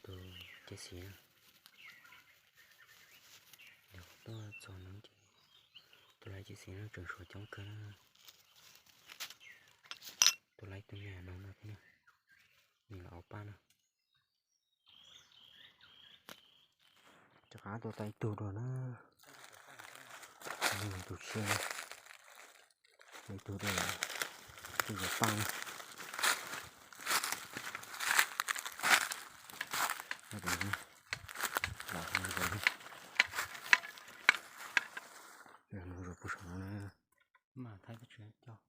Tus ciaj xis na, yog tuaj txog no ces tus laib ciaj xis no tseem suav coob kawg na. Tus laib tus me no no thiab na, nws los ob pab na. Rov qab tua tau ib tug dua na. Tus tshiab, ib tug dua, tus yuav paj na. Los no, los no, pub saum no na. Mas thaij tsis coj.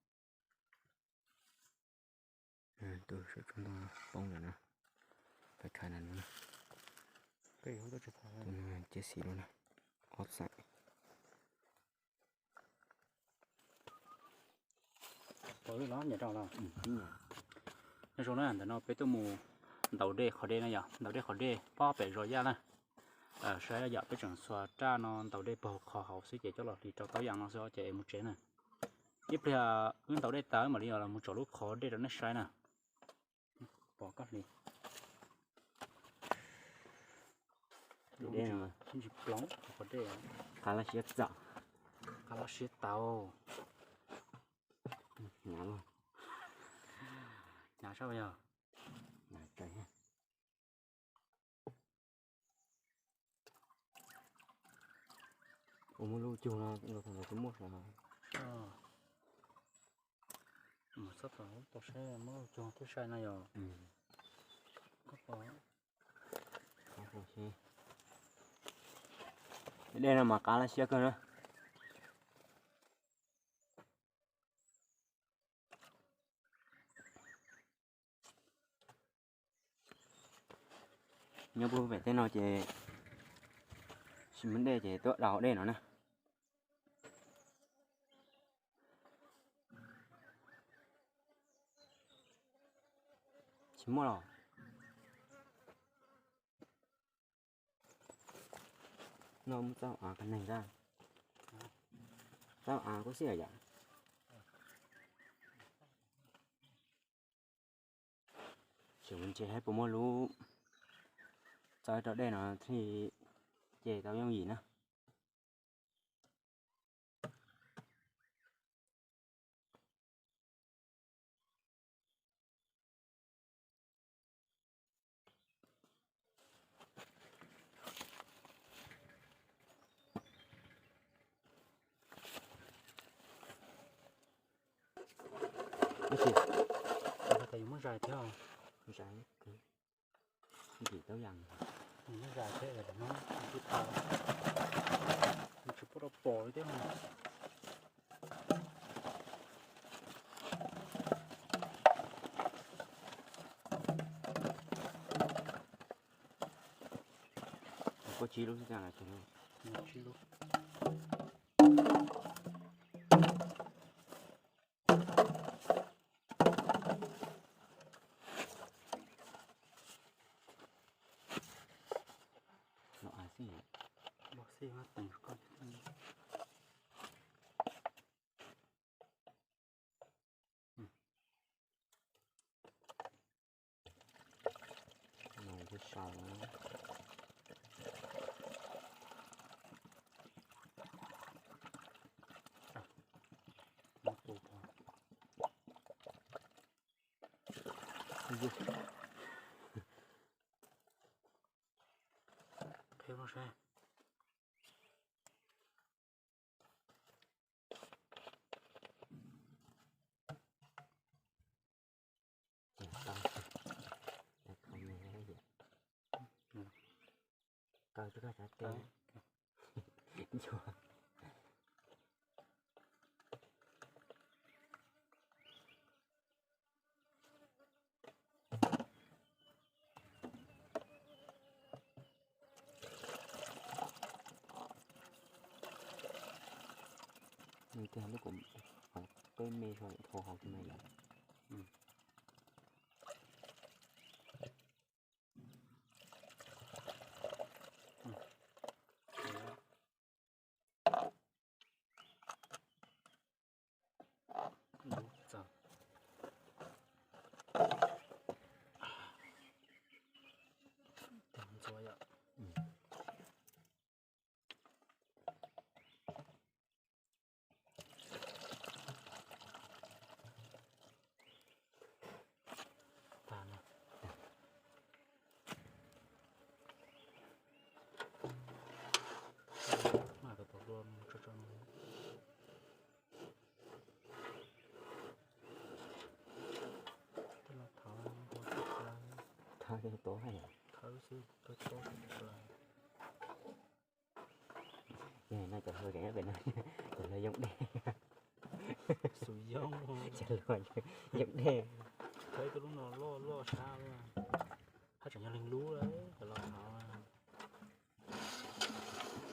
Tus saum tsob ntoo poob lawm na. Pais khai na no. Tus no ciaj xis lawm na. Ob xeem. Nyob zoo na, ntawm no peb tuaj mus ntaus dej qhov dej na yom, ntaus dej qhov dej pob pem zos Yaj na. Saib yom, peb tseem xuas raj no ntaus dej puag qhov hauv xwb ces coj los hliv rau taub yas no xwb ces mus tsev na. Ib pliag wb ntaus dej tas mam li los mus tsom lub qhov dej rau nej saib na. Pom koj hliv. Dej no ntsis ploov qhov dej. Qab laj siab txawm. Qab laj siab tau. Hnyav, hnyav sab yog. Ua muaj lub cug no los thaum ntawd twb muaj sav. Mus txog tom ub tau saib muaj lub cug twb sai no yog. Dej no mas qab laj siab kawg na. Nyob puag pem tej no ces tsis muaj dej ces tuaj dau dej no na. Tsis muaj los. No muaj txauj av qab neeg tag. Txauj av kuj xij yam. Tseem mus ntsia saib puas muaj lub txawb rau dej no thiaj li ce tau yooj yim na. Tab sis, tab sis yus muab zais thiab. Zais, ntim tau yam. Muab zais thiab, tsis tau, tsis pub rau pom li thiab. Koj tsib lub xwb tag los tsib lub. Los xij, los xij mas teem koj. Nws twb sau na. Qhib no saib. Kaw tsis koj sab tes. Nws tiag lub kom peb me so thau hauv me yom. Lub txaus. Twb, twb, twb. Yog no cov hluas tseem nyob pem no, cov hluas yoo dej. Xus yoo. Cov hluas yoo dej. Khawb ib tug lub no loj loj sab, haj tseem yog leeg lub cov los no.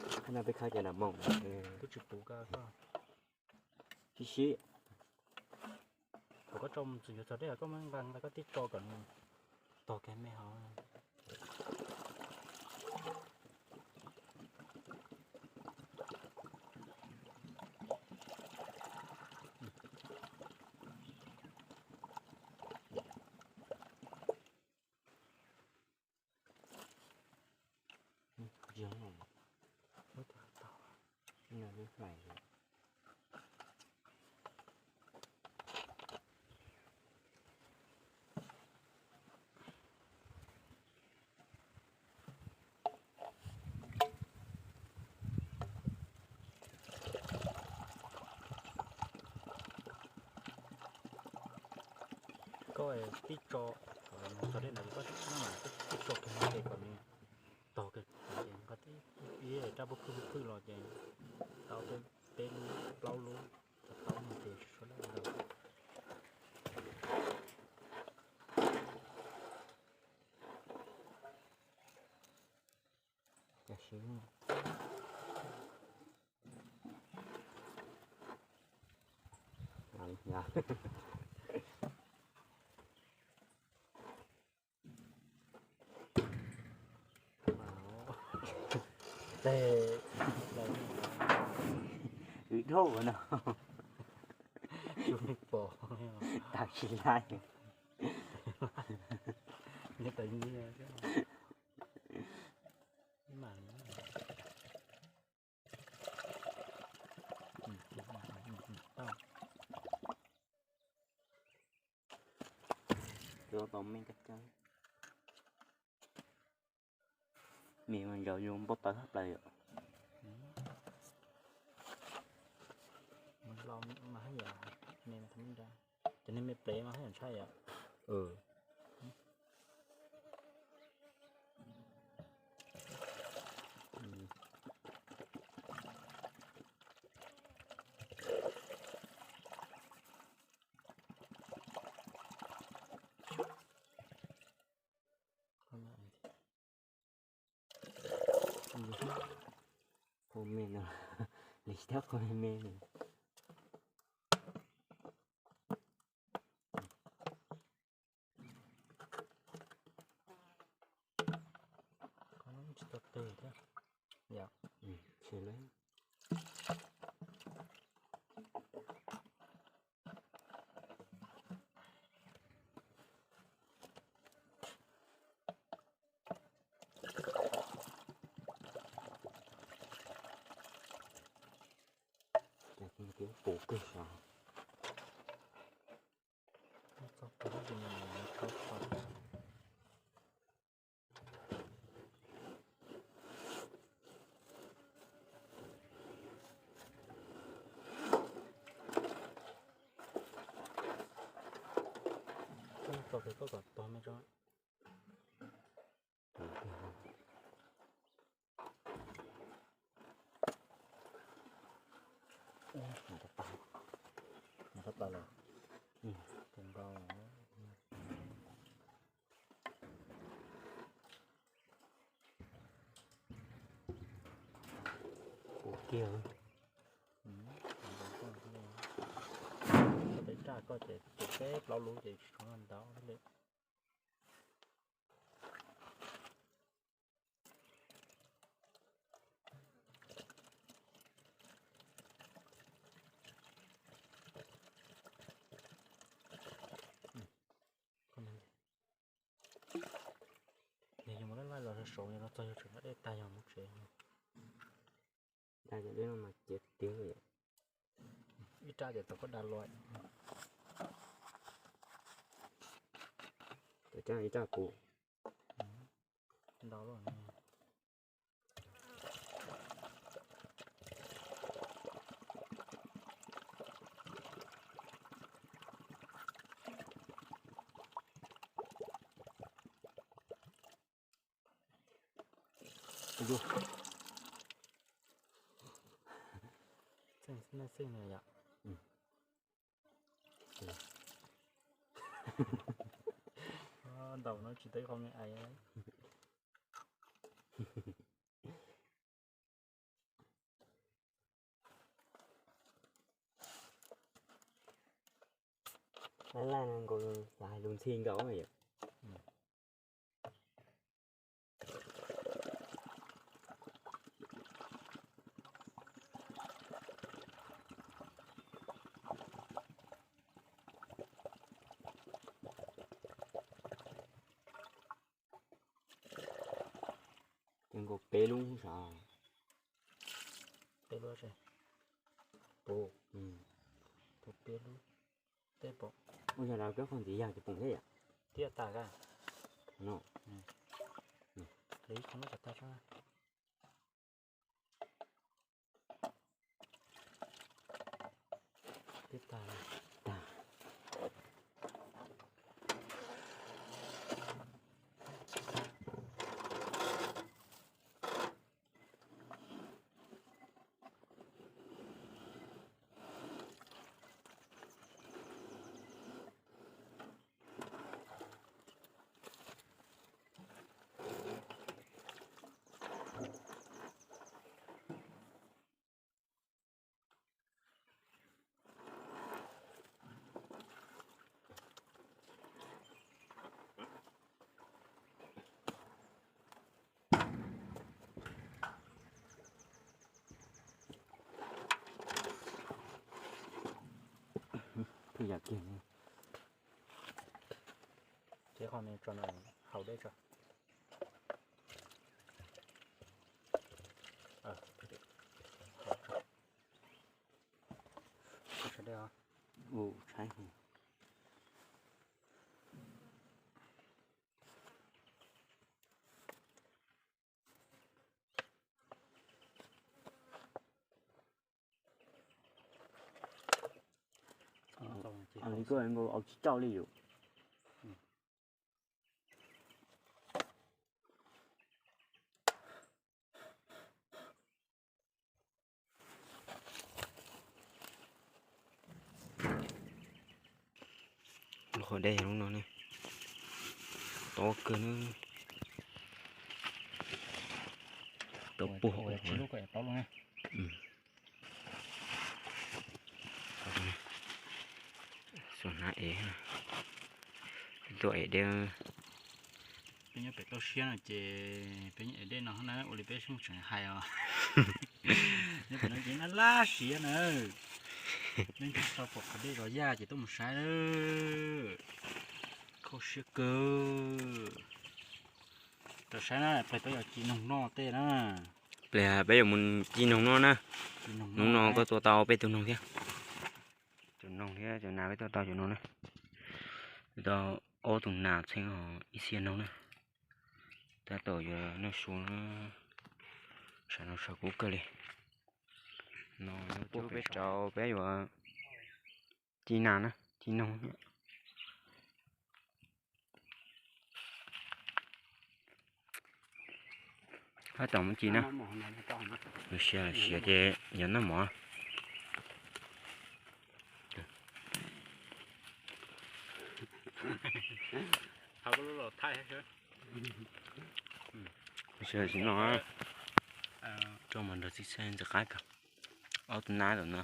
Qhov no peb khawb cov nam moos. Twb tsis puv ka koj. Sib sib. Thaum koj tso mus txog yuav txog dej koj muab nqa nqa koj tib tso kom nws tog kiag me hauv. Koj tib tso, tso dej ntawd koj tib tso kiag no ces kom nws tog kiag ces koj tib ib rab pub khwj pub khwj los ces tau peb lub plaub lub, tau no ces tsis tshua laj ntau. Wb dhau no. Tsis pom. Tau tsis laib. Cua tau me kab cab. Mis mas ntsawv yus npau taws hab plaws yom. Cov niag me plev mas haj yam ntshai yom. Qhov me no, lis thiab qhov me me no. Qhov no tsis tau teg thiab. Yom. Tsis lawm. Ces kuv puv kawg sav. Tso kiag koj kom tog me tso. Nws tawv tas, nws tawv tas lawm. Tus nkaus. Ua kiag. Koj peb raj koj ces tus peb plaub lub ces tsis tshua ntau li. Nws yog mus laij laij los saud, yog no txog yog tseem da dej tag yog mus tsev. Da cov dej no mas ciav tiag. Ib rab ces tau koj da los. Ib rab kuv. Ntau lawm. Ua, txeej xwb nej xeej no yom. Ntaus no tsis tau ib qho me ais. Laj laj no nkaus xav hais lus ntxhi nkaus yom. Ces nkaus peb lub sav. Peb lub tse. Peb lub. Tej pom. Ua yog lawv peb qhov ntxiv yog ces pom thiab yom. Thiab tas ka. No. Li qhov no tag tso. Twb tag. Tag. Ces qhov no tso no haus dej tso. Ua tshaib. Li koj nkaus au tsis tau li yom. Lub qhov dej lub no ne, tob kawg na. Tob puag. Xuas hnav ev, tuaj ev dej. Peb nyob pem toj siab no ces peb nyob ev dej no na, ua li peb sib tseem hais os. Nyob pem no ces nab lab siav na. Peb ntsib tau pom qhov dej zov yaj ces tuaj mus saib. Kho siab kawg. Rau saib na, peb yuav ci noog noj tej na. Peb yuav mus ci noog noj na. Hnub no koj tua tau peb tug noog thiab. Cov noog thiab cov nas peb tua tau cov noog na. Tua tau ob tug nas txheeb ib xiab noog na. Tab tom yuav noj su na. Tshav no tshav kub kawg li. No peb tsaus peb yuav ci nas na, ci noog. Hab tom mus ci na. Siav siav ces yog noj mov. Siav tsis no. Rau mas nrog txij txhab ntxim qab kawg. Ob tug nab ntawm no,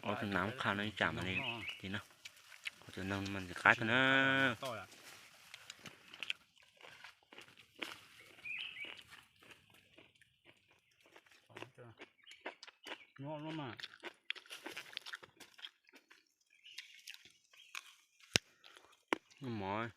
ob tug nab qha no ib tsam mas li no. Ob tug noog mas ntxim qab kawg na. Noj mov.